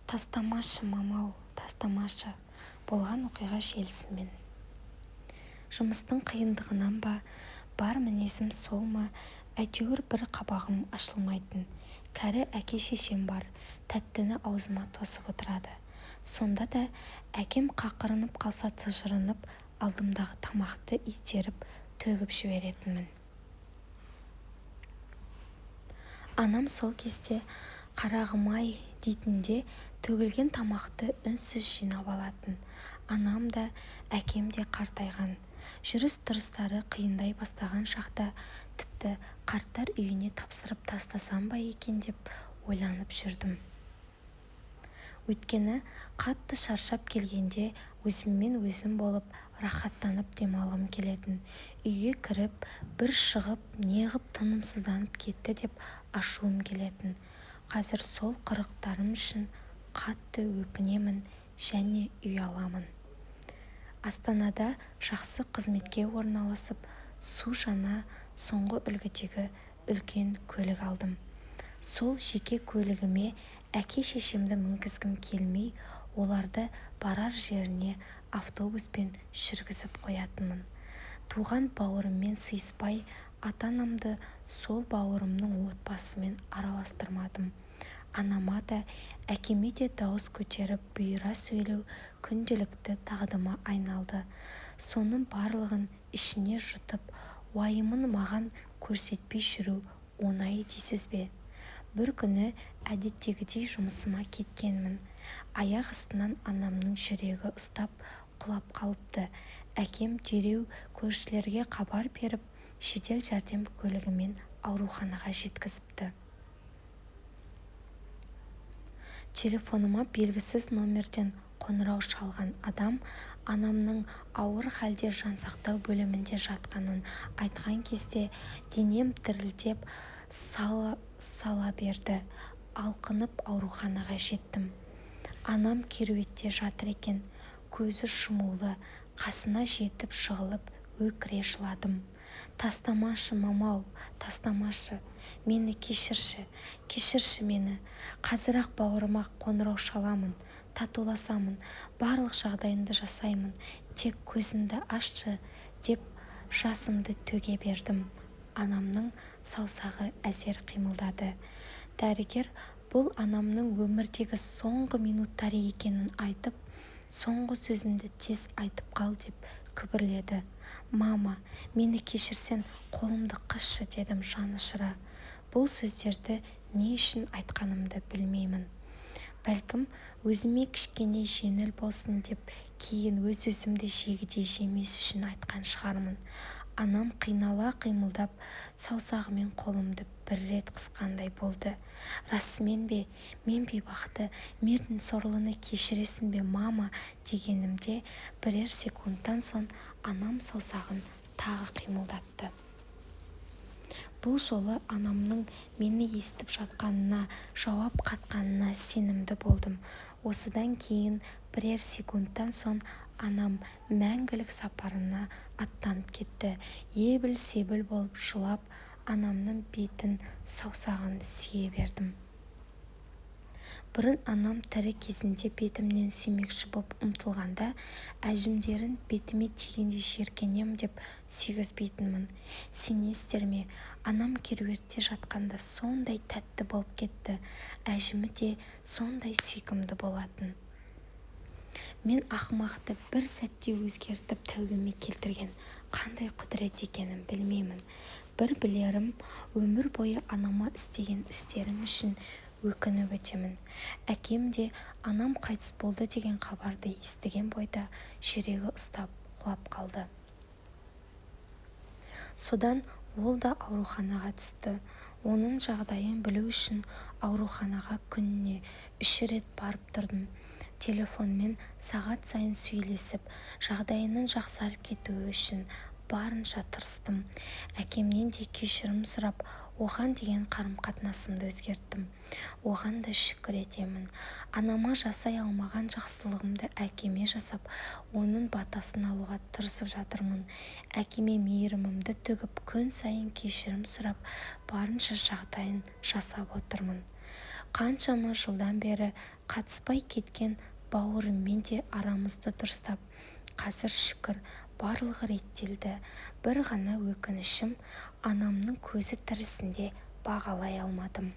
Тастамашы, мама-ау, тастамашы. Болған оқиға желісімен. Жұмыстың қиындығынан ба, бар мінезім сол ма, әйтеуір бір қабағым ашылмайтын. Кәрі әке-шешем бар, тәттіні аузыма тосып отырады. Сонда да әкем қақырынып қалса тыжырынып, алдымдағы тамақты итеріп төгіп жіберетінмін. Анам сол кезде қарағым-ай дейтін де, төгілген тамақты үнсіз жинап алатын. Анам да, әкем де қартайған, жүріс-тұрыстары қиындай бастаған шақта тіпті қарттар үйіне тапсырып тастасам ба екен деп ойланып жүрдім. Өйткені қатты шаршап келгенде өзіммен өзім болып, рахаттанып демалғым келетін. Үйге кіріп, бір шығып, неғып тынымсызданып кетті деп ашуым келетін. Қазір сол қылықтарым үшін қатты өкінемін және ұяламын. Астанада жақсы қызметке орналасып, су жаңа, соңғы үлгідегі үлкен көлік алдым. Сол жеке көлігіме әке-шешемді мінгізгім келмей, оларды барар жеріне автобуспен жүргізіп қоятынмын. Туған бауырыммен сыйыспай, ата-анамды сол бауырымның отбасымен араластырмадым. Анама да, әкеме де дауыс көтеріп бұйыра сөйлеу күнделікті дағдыма айналды. Соның барлығын ішіне жұтып, уайымын маған көрсетпей жүру оңай дейсіз бе? Бір күні әдеттегідей жұмысыма кеткенмін. Аяқ астынан анамның жүрегі ұстап, құлап қалыпты. Әкем дереу көршілерге хабар беріп, жедел жәрдем көлігімен ауруханаға жеткізіпті. Телефоныма белгісіз номерден қоңырау шалған адам анамның ауыр халде жансақтау бөлімінде жатқанын айтқан кезде денем дірілдеп, сала берді. Алқынып ауруханаға жеттім. Анам кереуетте жатыр екен. Көзі жұмулы. Қасына жетіп жығылып, өкіре жыладым. Тастамашы, мама-ау, тастамашы. Мені кешірші, кешірші мені. Қазір-ақ бауырыма қоңырау шаламын, татуласамын, барлық жағдайыңды жасаймын, тек көзіңді ашшы деп жасымды төге бердім. Анамның саусағы әзер қимылдады. Дәрігер бұл анамның өмірдегі соңғы минуттары екенін айтып, соңғы сөзіңді тез айтып қал деп күбірледі. Мама, мені кешірсең, қолымды қысшы дедім жанұшыра. Бұл сөздерді не үшін айтқанымды білмеймін. Бәлкім, өзіме кішкене жеңіл болсын деп, кейін өз-өзімді жегідей жемес үшін айтқан шығармын. Анам қинала қимылдап, саусағымен қолымды бір рет қысқандай болды. Расымен бе, мен бейбақты, мен сорлыны кешіресің бе, мама дегенімде, бірер секундтан соң анам саусағын тағы қимылдатты. Бұл жолы анамның мені естіп жатқанына, жауап қатқанына сенімді болдым. Осыдан кейін бірер секундтан соң анам мәңгілік сапарына аттанып кетті. Ебіл-себіл болып жылап, анамның бетін, саусағын сүйе бердім. Бұрын анам тірі кезінде бетімнен сүймекші боп ұмтылғанда, әжімдерің бетіме тигенде жиіркенем деп сүйгізбейтінмін. Сенесіздер ме, анам кереуетте жатқанда сондай тәтті болып кетті. Әжімі де сондай сүйкімді болатын. Мен ақымақты бір сәтте өзгертіп тәубеме келтірген қандай құдірет екенін білмеймін. Бір білерім, өмір бойы анама істеген істерім үшін өкініп өтемін. Әкем де анам қайтыс болды деген хабарды естіген бойда жүрегі ұстап, құлап қалды. Содан ол да ауруханаға түсті. Оның жағдайын білу үшін ауруханаға күніне 3 рет барып тұрдым. Телефонмен сағат сайын сөйлесіп, жағдайының жақсарып кетуі үшін барынша тырыстым. Әкемнен де кешірім сұрап, оған деген қарым-қатынасымды өзгерттім. Оған да шүкір етемін. Анама жасай алмаған жақсылығымды әкеме жасап, оның батасын алуға тырысып жатырмын. Әкеме мейірімімді төгіп, күн сайын кешірім сұрап, барынша жағдайын жасап отырмын. Қаншама жылдан бері қатыспай кеткен бауырыммен де арамызды дұрыстап, қазір шүкір барлығы реттелді. Бір ғана өкінішім, анамның көзі тірісінде бағалай алмадым.